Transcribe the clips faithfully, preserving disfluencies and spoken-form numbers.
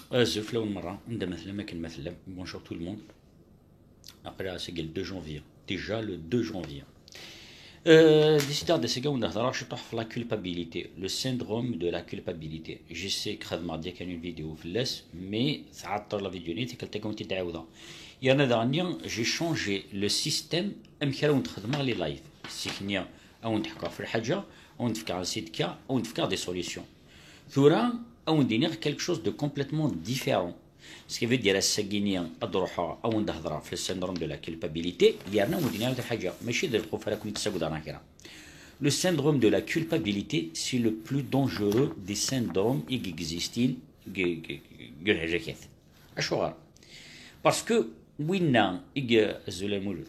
Azul fell-awen merra, anda ma tellam, akken ma tellam. Bonjour tout le monde. Aql-aɣ ass-agi le deux janvier. Déjà le deux janvier. Euh, décidément, d ass-agi ad wen-d-hedreɣ ciṭuḥ ɣef la culpabilité, le syndrome de la culpabilité. Je sais que xedmeɣ-d yakan une vidéo fell-as, mais tɛeṭṭel la vidéo-nni, tikkelt-agi ad wen-t-id-ɛiwdeɣ. Yerna daɣen-nni, j'ai changé le système amek ara wen-d-xedmeɣ les lives. Ssikni ad wen-d-ḥkuɣ ɣef lḥaǧa, ad wen-d-fkeɣ ansi d-tekka, ad wen-d-fkeɣ des solutions. Tura, ad wen-d-iniɣ quelque chose de complètement différent. Ce qui veut dire, ass-agi-nni ad d-ruḥeɣ, ad wen-d-hedreɣ ɣef le syndrome de la culpabilité, yerna ad wen-d-iniɣ yiwet lḥaǧa, mačči d lxuf ara ken-id-ssagdeɣ neɣ kra. Le syndrome de la culpabilité, c'est le plus dangereux des syndromes i existin deg, deg, deg lehjakat. Acuɣer? Parce que winna i y-, azul a Mulud.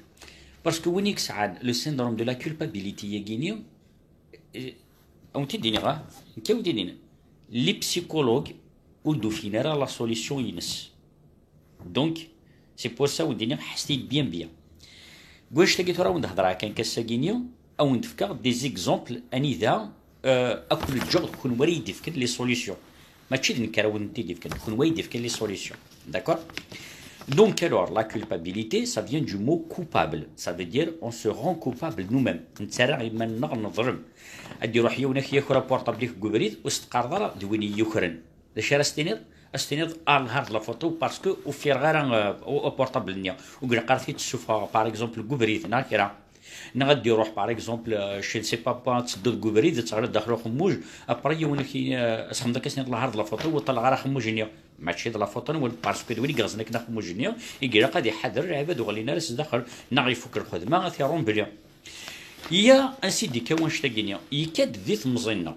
Parce que win i yesɛan le syndrome de la culpabilité-agi-nni, eh, ad wen-t-id-iniɣ, ah, nekk ad wen-t-id-iniɣ. Les psychologues ur d-ufin ara la solution-ines. Donc, c'est pour ça wen-d-iniɣ, ḥesset-iyi-d bien bien. Deg wannect-agi tura ad wen-d-hedreɣ kan ass-agi-nni, ad wen-d-fkeɣ des exemples anida, euh, ad ken-ǧǧeɣ d kenwi ara yi-d-ifken les solutions. Mačči d nekk ara wen-tent-id-ifken, d kenwi ara yi-d-ifken les solutions. D'accord? Donc alors, la culpabilité, ça vient du mot coupable. Ça veut dire on se rend coupable nous-mêmes. Nettarra iman-nneɣ neḍlem. Ad d-iruḥ yiwen ad k-yaker aportabl-ik deg ubrid, ur s-teqqareḍ ara d win i yukren. D acu ara s-tiniḍ? Ad s-tiniḍ, ah, lhar d la photo, parce que ur ffireɣ ara, euh, au, au portable-nni. Ur ilaq ara t-id-ssufɣeɣ, par exemple, deg ubrid, neɣ kra. Neɣ ad d-iruḥ, par exemple, euh, je ne sais pas, pas, ad tedduḍ deg ubrid, ad teɣliḍ daxel uxemmuj, après yiwen ad k-, euh, ad s-xedmeḍ akka s-tiniḍ lhar d la photo, ur ṭṭaleɣ ara axemmuj-nni. Mačči d la photo-nwen, parce que d win i yeɣzen akken axemmuj-nni, i ilaq ad iḥader lɛibad ur ɣlin ara s daxel, neɣ ifuk lxedma, ad t-irumbli. Iya, ansi d-ikka wannect-agi-nni? Yekka-d di temẓi-nneɣ.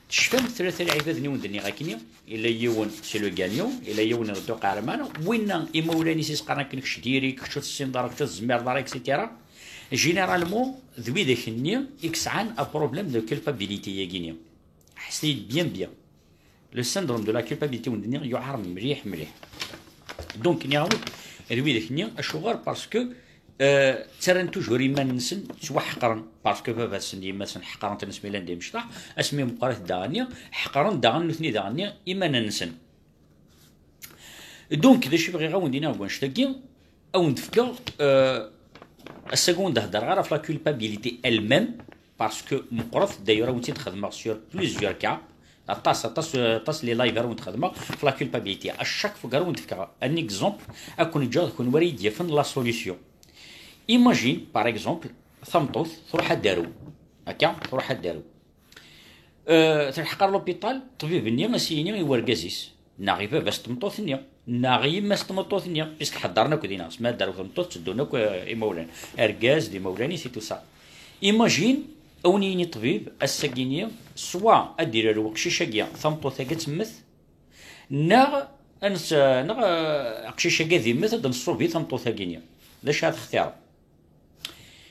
Tecfam tlata lɛibad-nni wen-d-nniɣ akkenni? Yella yiwen, c'est le gagnant, yella yiwen iɣeddu qeɛrman, winna imawlan-is i s-qqaren akken kečč diri, kečč ur tessineḍ ara, kečč ur tezmireḍ ara, et cetera. Généralement, d widak-nni i yesɛan un problème de culpabilité-yagi-nni. Ḥesset-iyi-d bien bien. Le syndrome de la culpabilité wen-d-nniɣ yuɛer mliḥ mliḥ. Donc, nniɣ-awen, d widak-nni, acuɣer? Parce que, euh, ttarran toujours iman-nsen ttwaḥeqren. Parce que baba-tsen d yemma-tsen ḥeqren-ten asmi llan d imecṭaḥ, asmi meqqrit daɣen-nni, ḥeqren daɣen nutni daɣen-nni iman-nsen. Donc, d acu i bɣiɣ ad wen-d-iniɣ deg wannect-agi, ad wen-d-fkeɣ, euh, ass-agi ur d-heddreɣ ara ɣef la culpabilité elle-même, parce que meqqret, d'ailleurs, ad wen-tt-id-xedmeɣ sur plusieurs cas, aṭas, aṭas, aṭas les lives ara wen-d-xedmeɣ ɣef la culpabilité. À chaque fois ara wen-d-fkeɣ un exemple, ad ken-ǧǧeɣ d kenwi ara yi-d-yafen la solution. Imagine, par exemple, tameṭṭut truḥ ad d-tarew. Akka, truḥ ad d-tarew. Euh, telḥeq ar l'hôpital, ṭṭbib-nni a s-yini i wergaz-is, neɣ i baba-s n tmeṭṭut-nni, neɣ i yemma-s n tmeṭṭut-nni, puisque ḥeddren akk dinna, asmi ad d-tarew tmeṭṭut, tteddun akk, euh, imawlan. Argaz d imawlan-is et tout ça. Imagine, a wen-yini ṭṭbib, ass-agi-nni, soit ad d-irer weqcic-agi, tameṭṭut-agi ad temmet, neɣ ad nes-, neɣ, euh, aqcic-agi ad immet, ad d-nṣubi tameṭṭut-agi-nni. D acu ara textireḍ?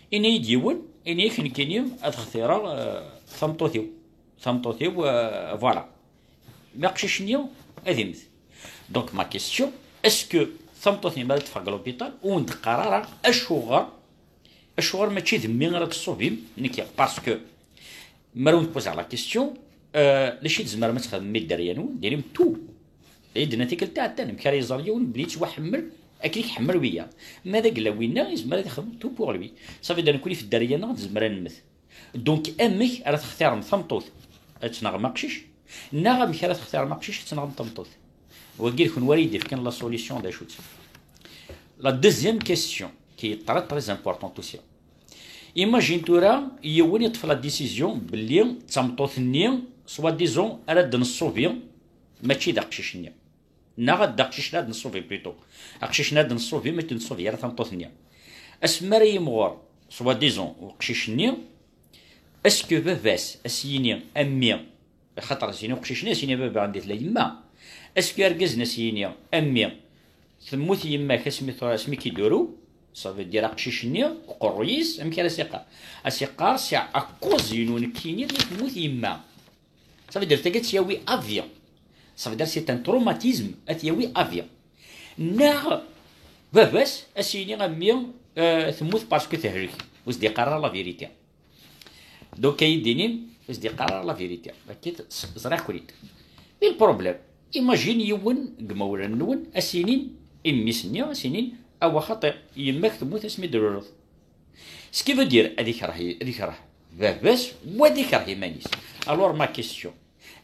Ini-yi-d yiwen, ini-ak nekkini ad xtireɣ, euh, tameṭṭut-iw. Tameṭṭut-iw, euh, voilà. Mais aqcic-nni ad immet. Donc ma question, est-ce que tameṭṭut-nni mi ara teffeɣ deg l'hôpital ur wen-d-teqqar ara acuɣer, acuɣer mačči d mmi ara d-tṣubim nekki? Parce que mi ara wen-poser la question, euh, d acu i tzemrem ad txedmem i dderya-nwen? Dirim tout. Ay d-nna tikkelt iɛeddan, amek ara iẓer yiwen belli yettwaḥemmel akken i iḥemmel wiyaḍ? Ma d agella winna, yezmer ad ixdem tout pour lui. Ça veut dire, nekkni f dderya-nneɣ nezmer ad nemmet. Donc, amek ara textirem tameṭṭut ad tenɣem aqcic, neɣ amek ara textirem aqcic ad tenɣem tameṭṭut? Wagi d kenwi ara yi-d-ifken la solution d acu-tt. La deuxième question, qui est très, très importante aussi. Imagine tura, yiwen yeṭṭef la décision belli d tameṭṭut-nni, soi-disant, ara d-nṣubi, mačči d aqcic-nni. Neɣ d aqcic-nni ad nṣubi plutôt. Aqcic-nni ad nṣubi, mačči d-nṣubi ara tameṭṭut-nni. Asmi ara yimɣur, soi-disant, uqcic-nni, est-ce que baba-s a s-yini a mmi, axaṭer a s-yini uqcic-nni, a s-yini a baba anda tella yemma. Est-ce que argaz-nni a s-yini a mmi, temmut yemma-k asmi tura, asmi k-id-turew? Ça veut dire aqcic-nni, uqerruy-is, amek ara s-iqqar? A s-iqqar, c'est à cause-inu nekkini i temmut yemma. Ça veut dire, tagi ad tt-yawi à vie. Ça veut dire, c'est un traumatisme, ad t-yawi à vie. Neɣ baba-s a s-yini a mmi, euh, temmut parce que tehlek, ur s-d-iqqar ara la vérité. Donc, ay d-inim, ur s-d-iqqar ara la vérité. Akka, ẓriɣ-ken-id. Mais le problème, Imagine yiwen deg imawlan-nwen a s-inin i mmi-s-nni, a s-inin: "Awa xaṭi, yemma-k temmut asmi d-tluleḍ." Ce qui veut dire, ad ikreh, ad ikreh baba-s, wa ad ikreh iman-is. Alors ma question,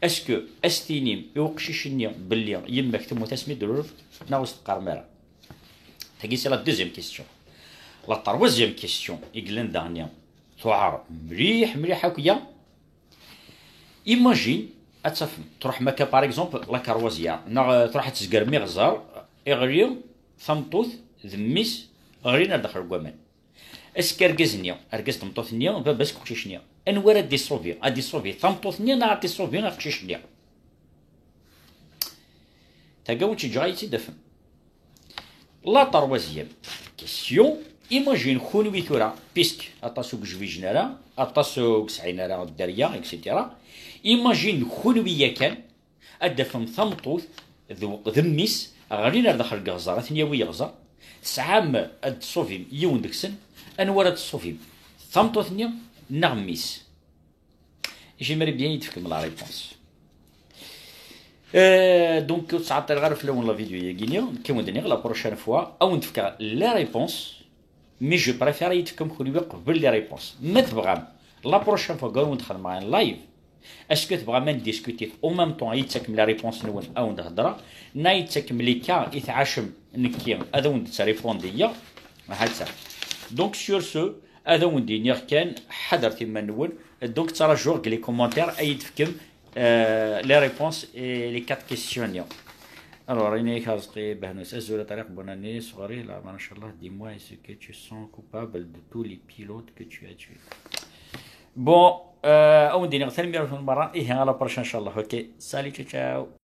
est-ce que a s-tinim i uqcic-nni belli yemma-k temmut asmi d-tluleḍ, neɣ ur s-teqqarem ara? Tagi c'est la deuxième question. La troisième question i yellan daɣen tuɛer mliḥ mliḥ akya. Imagine, ad tafem, truḥem akka par exemple la Croisière, neɣ, euh, truḥ ad tezgerem iɣzer, iɣli, tameṭṭut d mmi-s ɣlin ar daxel n waman. Est-ce que argaz-nni, argaz n tmeṭṭut-nni, baba-s n uqcic-nni, anwa ara d-isubi? Ad d-isubi tameṭṭut-nni neɣ ad d-isubi aqcic-nni? Tagawt ǧǧeɣ ad iyi-tt-id-tafem. La troisième question, imagine kunwi tura, puisque aṭas ur yejbijen ara, aṭas ur yesɛin ara dderya, et cetera. Imagine kunwi yakan, ad d-tafem tameṭṭut d, d mmi-s ɣlin ar daxel n yeɣzer, ad ten-yawi yeɣzer, tesɛam ad d-tṣubim yiwen deg-sen, anwa ara d-tṣubim? Tameṭṭut-nni neɣ mmi-s? J'aimerais bien ad yi-d-tefkem la réponse. Euh, donc, ur ttɛeṭṭileɣ ara fell-awen la vidéo-yagi-nni, nekk ad wen-d-iniɣ la prochaine fois, ad wen-d-fkeɣ les réponses, mais je préfère ad yi-d-tefkem kunwi qbel les réponses. Ma tebɣam, la prochaine fois, ad wen-d-xedmeɣ un live, est-ce que tebɣam ad ndiscutit en même temps, ad yi-d-tefkem les réponses-nwen, ad wen-d-heddreɣ, neɣ ad yi-d-tefkem les cas i tɛacem nekki, ad wen-d-ttrépondiɣ, ha-tt-a. Donc, sur ce, ad wen-d-iniɣ kan, ḥadret iman-nwen. Donc, ttṛajuɣ deg les commentaires ad yi-d-tefkem, euh, les réponses et les quatre questions-nni. Alors, Rini Kazqi Behnous, azul a Ṭariq, bonne année, sɣur-i, leɛmer, inchallah, dis-moi, est-ce que tu sens coupable de tous les pilotes que tu as tués? Bon, euh, ad wen-d-iniɣ tanemmirt-nwen merra, ihi, à la prochaine, inchallah. Ok, salut, ciao, ciao.